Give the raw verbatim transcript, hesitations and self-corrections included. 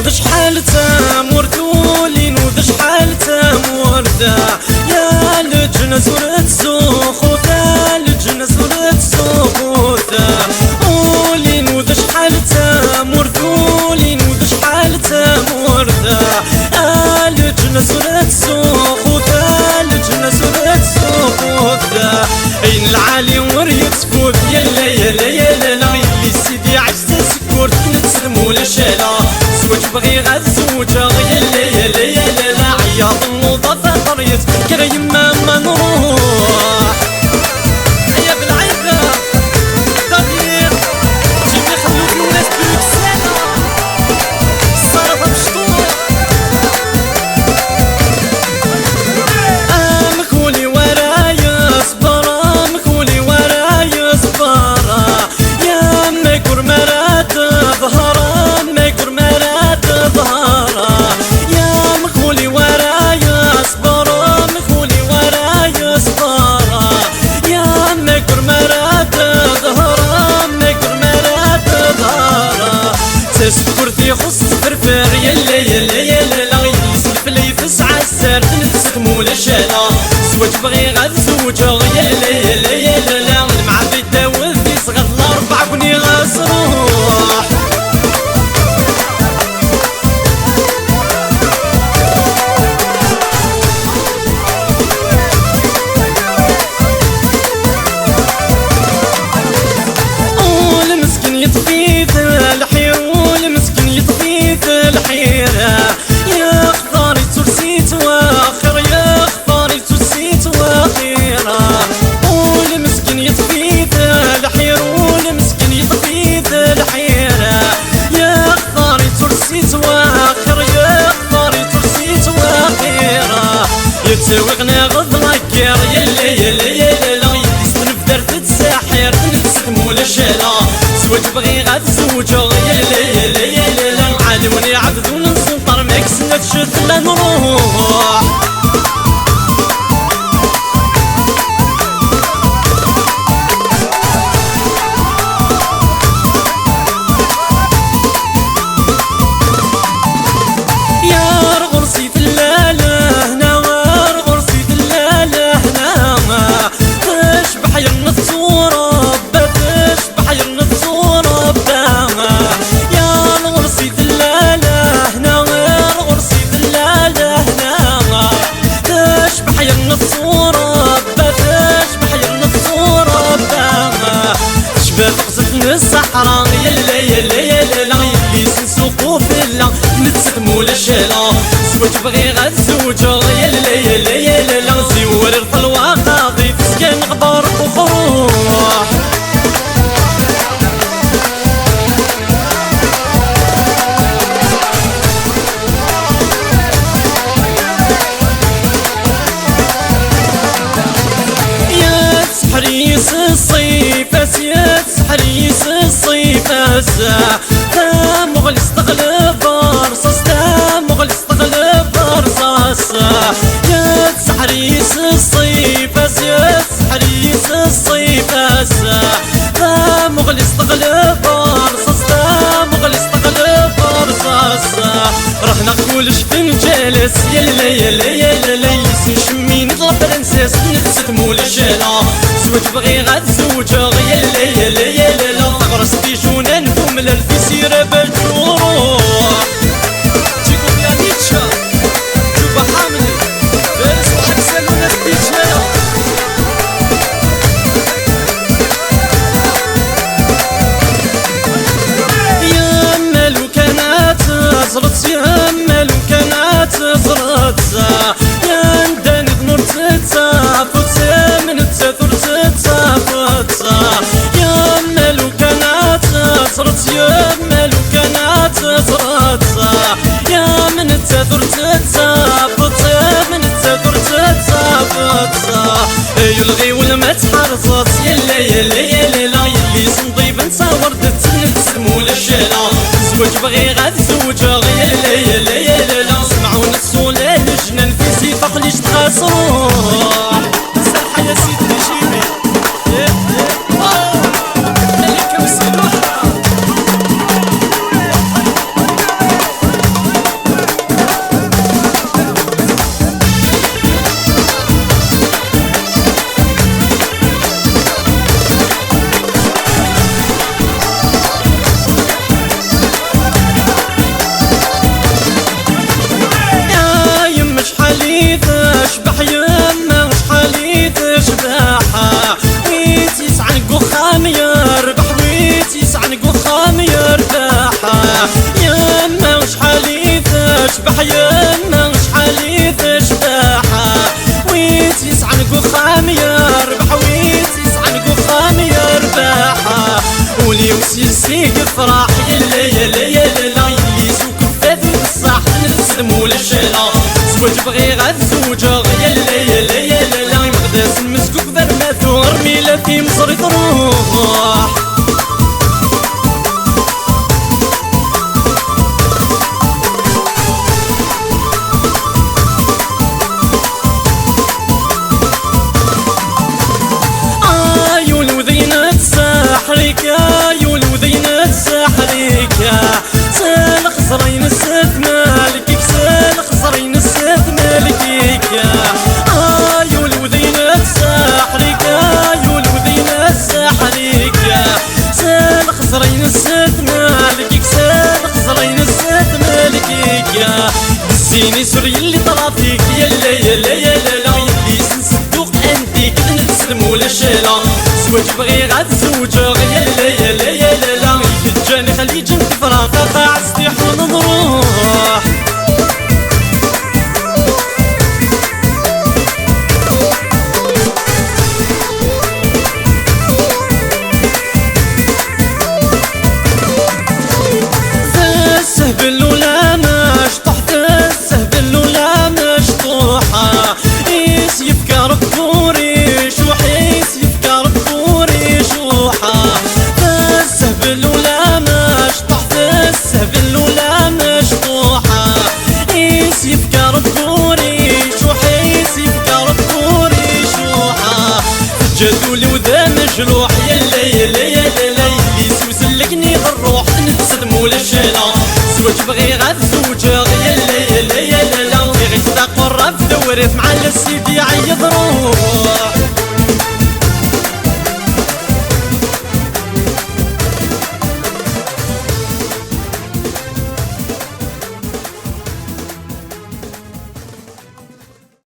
Acḥal d tamurt ulin u d acḥal d tamurt da. Ya leǧnas ur ttzuxxut, a leǧnas ur ttzuxxut. Ulin u d acḥal d tamurt, ulin u d acḥal d tamurt da. A leǧnas ur ttzuxxut, a leǧnas ur ttzuxxut. Ayen lɛali ur yettfut, yalla, yalla, yalla, la, yelli Sidi Ɛic tasekkurt, nettet mulac ala. Zwaǧ bɣiɣ ad zewǧeɣ, yalla, yalla, yalla, la, ɛyaḍ n luḍa taḍriyet, kker yemma ma nruḥ. Aya belɛid, Daniel, Jimmy Xellufi, ula d Bruxelles. Ṣṣara tamecṭuḥt. Amkul-iw ara yeṣber, amkul-iw ara yeṣber. Ya ma yeggur mi ara teḍher, ma yeggur mi ara teḍher. Ya amkul-iw ara yeṣber, amkul-iw ara yeṣber. Ya ma yeggur mi ara teḍher, ma yeggur mi ara teḍher. Tasekkurt ixuṣṣ tferfer, yalla, yalla, yalla, la, yelli s leflay tesɛa sser, tnefset mulac ala. Zwaǧ bɣiɣ ad zewǧeɣ, yalla, yalla, yalla, la, lemɛad idawed, isɣad larebɛa, bniɣ-as ruḥ. Ul meskin yeṭṭef-it lḥir, ul meskin yeṭṭef-it lḥir. Yextar yettursi yettwaxir, yextar yettursi yettwaxir. Ul meskin yeṭṭef-it lḥir, ul meskin yeṭṭef-it lḥir. Yextar yettursi yettwaxir, yextar yettursi yettwaxir. Yettawi ɣnaɣ d lakker, yalla, yalla, yalla, la, yelli s tnebdart d saḥir, tnefset mulac ala. Zwaǧ bɣiɣ ad zewǧeɣ, yalla, yalla, yalla, la, ɛelwen iɛebdun n senṭer, ma kksen ad cetla nruḥ. Yar ɣur-s i tella lehna, ar ɣur-s i tella lehna. Tecbeḥ yerna tetturebba, tecbeḥ yerna tetturebba. Yar ɣur-s i tella lehna, ar ɣur-s i tella lehna. Tecbeḥ yerna tetturebba, tecbeḥ yerna tetturebba. Tecba teqzet n ṣṣeḥra, yalla, yalla, yalla, la, yelli s nsuq ufella, nettet mulac ala. Zwaǧ bɣiɣ ad zewǧeɣ, yalla, yalla, yalla, la, ziwer ar telwaqa ɣif skan ɣbar uxruḥ. Yetseḥr-iyi s ṣṣif-as, yetseḥr-iyi s ṣṣif-as. Tamuɣli-s teɣleb rṣas, tamuɣli-s teɣleb rṣas. Yetseḥr-iyi s ṣṣif-as, yetseḥr-iyi s ṣṣif-as. Tamuɣli-s teɣleb rṣas, tamuɣli-s teɣleb rṣas. Ruḥ neɣ kullec d nǧales, yalla, yalla, yalla, la, yis ncemmin d lafransist, nettet mulac ala. Zwaǧ bɣiɣ ad zewǧeɣ, yalla, yalla, yalla, la, taɣrest ijunan, tumlal, tisira, baǧuruḥ. Chico Bianic, Juba Hamlet, Beres Uḥeksan, ula d D J. Yamma lukan ad teẓreḍ, yamma lukan ad teẓreḍ. Yanda nniḍen ur tettafeḍ, am nettat ur tettafeḍ. Yamma lukan ad teẓreḍ, yamma lukan ad teẓreḍ. Yam nettat ur tettafeḍ, am nettat ur tettafeḍ. Ay ulɣiwel ma tḥerẓeḍ, yalla, yalla, yalla, la, yelli-s n ṭiba n tawerdett, nettet mulac ala. Zwaǧ bɣiɣ ad zewǧeɣ, yalla, yalla, yalla, la, semɛun ṣṣula, lejnan fi sif, aql-i ttxaṣṣ ruḥ. Serḥ-as i Dda Jimmy. Eh, eh, oh. Malika Msiluḥ. Cbeḥ yemma, cḥal i tecbeḥ. Wi tt-yesɛan deg uxxam yerbeḥ, wi tt-yesɛan deg uxxam yerbeḥ. Ul-iw s yes-i yefreḥ, yella, yella, yella, yelli-s ukeffay d ṣṣeḥ, nefsem ulac ala. Zwaǧ bɣiɣ ad zewǧeɣ, yella, yella, yella, yella, imeɣdasen meskuk bermatu, rmila timeẓri truḥ. Ay ul udin tseḥrik, ay ul udin tseḥrik. S lxeẓra-ines tmelk-ik, s lxeẓra-ines tmelk-ik. Ay ul udin tseḥrik, ay ul udin tseḥrik. S lxeẓra-ines tmelk-ik, s lxeẓra-ines tmelk-ik. Zzin-is ur yelli ṭrafik, yalla, yalla, yalla, la, yelli-s n sedduq antik, d nefs lmulac, la. Zwaǧ bɣiɣ ad zewǧeɣ, yalla, yalla, yalla, la. Ikeččan xliǧen tifrax, aqaɛez tiḥun nruḥ. Tessehbel ula mecṭuḥ, tessehbel ula mecṭuḥa. Is yefka Rebbi ur icuḥ, is yefka Rebbi ur icuḥ. Tessehbel ula mecṭuḥ, tessehbel ula mecṭuḥa. Is yefka Rebbi ur icuḥ, is yefka Rebbi ur icuḥ. Teǧǧa-d ul-iw d amejruḥ, yalla, yalla, yalla, la, yelli-s uzellek-nni d rruḥ, nefs d mulac ala. Zwaǧ bɣiɣ ad zewǧeɣ, yalla, yalla, yalla, la. Tiɣit taqerrabt tewrirt, mɛalla sidi ɛeyyeḍ ruḥ.